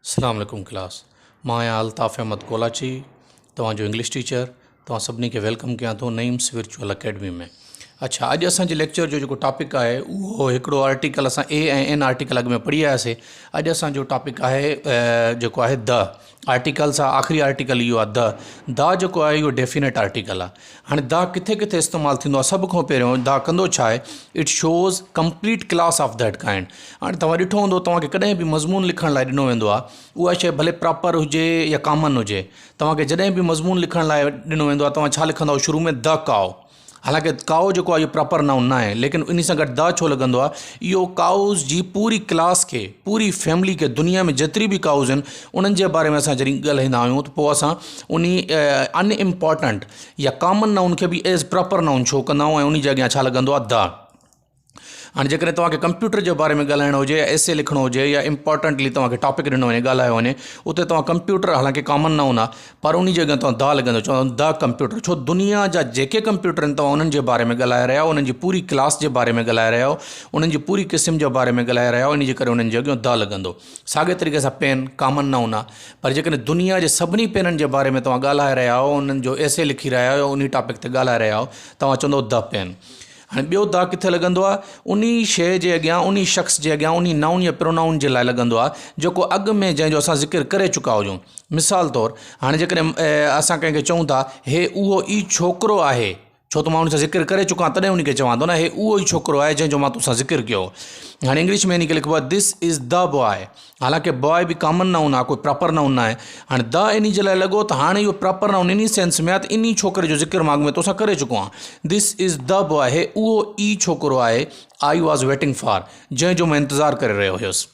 اسلام عليڪم ڪلاس مان آهيان الطاف احمد ڪولاچي توهان جو انگلش ٽيچر توهان سڀني کي welcome ڪيان ٿو نعيمس ورچوئل اڪيڊمي ۾ اڇا اڄ اسان جي ليڪچر جو جيڪو ٽاپڪ آهي اهو هڪڙو آرٽيڪل اسان اي ۽ اين آرٽيڪل اڳ ۾ پڙهي آياسي اڄ اسان جو ٽاپڪ آهي جيڪو آهي the article سان آخري آرٽيڪل اهو آهي the دا جيڪو آهي اهو ڊيفينيٽ آرٽيڪل آهي هاڻي دا ڪٿي ڪٿي استعمال ٿيندو آهي سڀ کان پهريون دا ڪندو ڇا آهي it shows complete class of that kind هاڻي توهان ڏٺو هوندو توهان کي ڪڏهن به مضمون لکڻ لاء ڏنو ويندو آهي اها شيء ڀلي پراپر هجي يا ڪامن هجي توهان کي جڏهن به مضمون لکڻ لاء ڏنو ويندو آهي توهان ڇا لکندا آهيو شروع ۾ دا ڪائو حالانڪه ڪائو جيڪو آهي اهو پراپر نائون نه آهي ليڪن ان سان گڏ دا ڇو لڳندو آهي اهو ڪائوز جي پوري ڪلاس کي پوري فيملي کي دنيا ۾ جيتري به ڪائوز آهن انهن جي باري ۾ اسان جڏهن ڳالهائيندا آهيون ته پوء اسان انهي ان امپارٽنٽ يا ڪامن نائون کي به ايز پراپر نائون شو ڪندا آهيون ۽ انهي جي اڳيان ڇا لڳندو آهي دا. هاڻي جيڪڏهن توهان کي ڪمپيوٽر جي باري ۾ ڳالهائڻو هجي يا ايسي لکڻو هجي يا امپارٽنٽلي توهان کي ٽاپڪ ڏنو وڃي ڳالهايو وڃي اتي توهان ڪمپيوٽر حالانڪه ڪامن نائون آهي پر انهي جي اڳيان توهان دا لڳندو چوندو the computer ڇو دنيا جا جيڪي ڪمپيوٽر آهن توهان انهن جي باري ۾ ڳالهائي رهيا آهيو انهن جي پوري ڪلاس جي باري ۾ ڳالهائي رهيا آهيو انهن جي پوري قسم جي باري ۾ ڳالهائي رهيا آهيو انهي جي ڪري انهن جي اڳيان دا لڳندو ساڳي طريقي سان پين ڪامن نائون آهي پر جيڪڏهن دنيا جي سڀني پينن جي باري ۾ توهان ڳالهائي رهيا آهيو انهن جو ايسي لکي رهيا آهيو انهي ٽاپڪ تي ڳالهائي رهيا آهيو توهان چوندو the pen هاڻي ٻيو دا ڪٿي لڳندو آهي؟ انهي شيء جي اڳيان، انهي شخص جي اڳيان، انهي نائون يا پرونائون جي لاء لڳندو آهي، جيڪو اڳ ۾ جنهن جو اسان ذڪر ڪري چڪا هجون. مثال طور، هاڻي جيڪڏهن اسان ڪنهن کي چئون ٿا، هي اهو ئي ڇوڪرو آهي، ڇو ته مان ان سان ذڪر ڪري چڪو آهيان تڏهن ان کي چوان ٿو نه، هي اهو ئي ڇوڪرو آهي جنهن جو مان توسان ذڪر ڪيو هو. هاڻي انگلش ۾ ان کي لکبو آهي This is the boy. حالانڪه بواء به ڪامن نائون آهي ڪوئي پراپر نائون ناهي. هاڻي دا انهي جي لاء لڳو ته هاڻي اهو پراپر نائون انهي سينس ۾ آهي ته انهي ڇوڪري جو ذڪر مان اڳ ۾ توسان ڪري چڪو آهيان. This is the boy هي اهو ئي ڇوڪرو آهي I was waiting for جنهن جو مان انتظار ڪري رهيو هيس.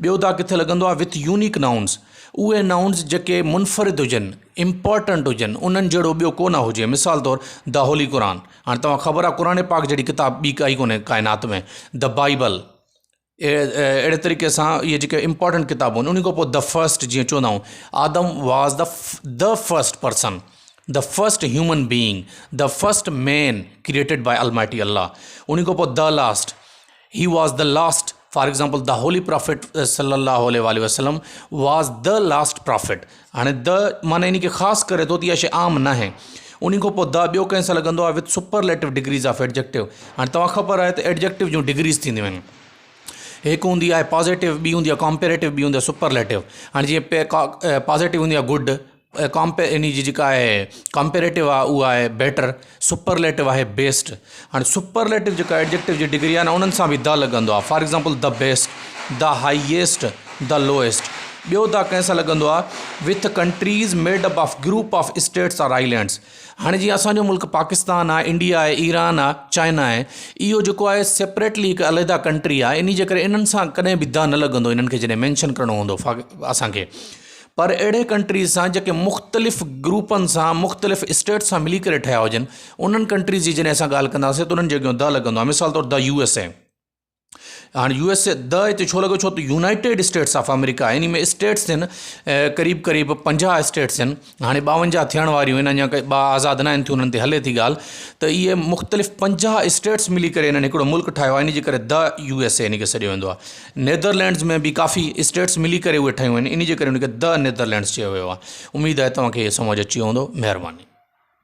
ٻيو دا ڪٿي لڳندو آهي وٿ يونيڪ نائونز اهي نائونز جيڪي منفرد هجن، امپارٽنٽ هجن، انهن جهڙو ٻيو ڪو نه هجي. مثال طور دا هولي قرآن هاڻي توهان کي خبر آهي قرآن پاڪ جهڙي ڪتاب ٻي ڪائي ڪونهي ڪائنات ۾. The Bible اهڙي طريقي سان اهي جيڪي امپارٽنٽ ڪتابون آهن ان کان پوء the first جيئن چوندا آهيون Adam was the the first person the first human being the first man created by almighty Allah ان کان پوء the last he was the last for example the holy prophet صلي الله عليه واٰله وسلم واز the last prophet هاڻي د معنی ان کي خاص ڪري ٿو ته اها شي عام ناهي ان کان پوء د ٻيو ڪنهن سان لڳندو آهي with superlative degrees of adjective هاڻي توهان خبر آهي ته ايڊجيڪٽو جون ڊگريز ٿينديون آهن هڪ هوندي آهي پازيٽو ٻي هوندي آهي ڪمپيريٽو ٻي هوندي آهي سپرليٽو هاڻي جيئن پازيٽو هوندي آهي گڊ ڪمپي ان جي جيڪا آهي ڪمپيريٽو آهي اها آهي بيٽر سپرليٽو آهي بيسٽ هاڻي سپرليٽو جيڪا ايڊجيڪٽو جي ڊگري آهي نه انهن سان به دا لڳندو آهي for example the best the highest the lowest ٻيو دا ڪنهن سان لڳندو آهي with countries made up of group of states or islands هاڻي جيئن اسان جو ملڪ پاڪستان آ انڊيا آهي ايران آ چائنا آهي اهو جيڪو آهي سيپريٽلي هڪ علحده ڪنٽري آهي انهي جي ڪري انهن سان ڪڏهن به دا نه لڳندو انهن کي جڏهن مينشن ڪرڻو هوندو اسان کي پر اهڙي ڪنٽريز سان جيڪي مختلف گروپن سان مختلف اسٽيٽس سان ملي ڪري ٺهيا هجن انهن ڪنٽريز جي جڏهن اسان ڳالهه ڪنداسين ته انهن جي اڳيان دا لڳندو آهي مثال طور دا يو ايس اي هاڻي يو ايس اي د هتي ڇو لڳو ڇو ته يونائيٽيڊ اسٽيٽس آف آمريڪا انهي ۾ اسٽيٽس آهن قريب قريب 50 اسٽيٽس آهن هاڻي 52 ٿيڻ واريون آهن اڃا ڪي ٻه آزاد نه آهن ٿيون انهن تي هلي ٿي ڳالهه ته اهي مختلف 50 اسٽيٽس ملي ڪري انهن هڪڙو ملڪ ٺاهيو آهي ان جي ڪري the U S اي ان کي سڏيو ويندو آهي نيدرلينڊز ۾ به ڪافي اسٽيٽس ملي ڪري اهي ٺهيون آهن ان جي ڪري ان کي د نيدرلينڊز چيو ويو آهي اميد آهي توهان کي سمجھ اچي ويو هوندو مهرباني.